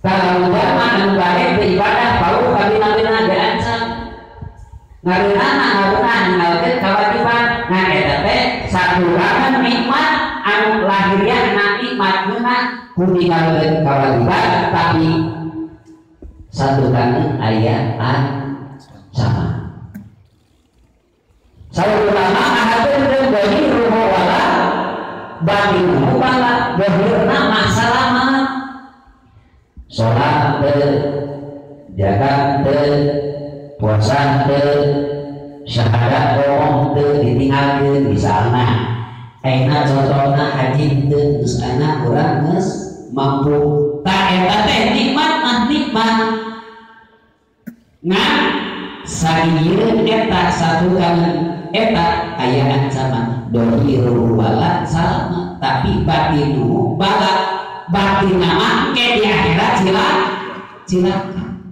Kalau jalma anu bade beribadah bau kabina-bina diancam ngareunana ngareunah ninggalkeun kawajiban ngan eta teh saturangan nikmat anu lahiriahna nikmat ngeunah ku ninggalkeun kawajiban tapi saturangan aya ancaman. Saur ulama ngahaturkeun zahiruhu wala batinuhu bala, zahirna mah salamat, salat teu, zakat teu, puasa teu, syahadat bohong teu ditinggalkeun misalna. Ayeuna contohna haji teu, geus ayeuna urang geus mampu. Tah eta teh nikmat mah nikmat. Ngan saieun eta satu kali eta aya ancaman dohiru wala salama tapi batinu bala, batin mah ke di akhirat cilaka.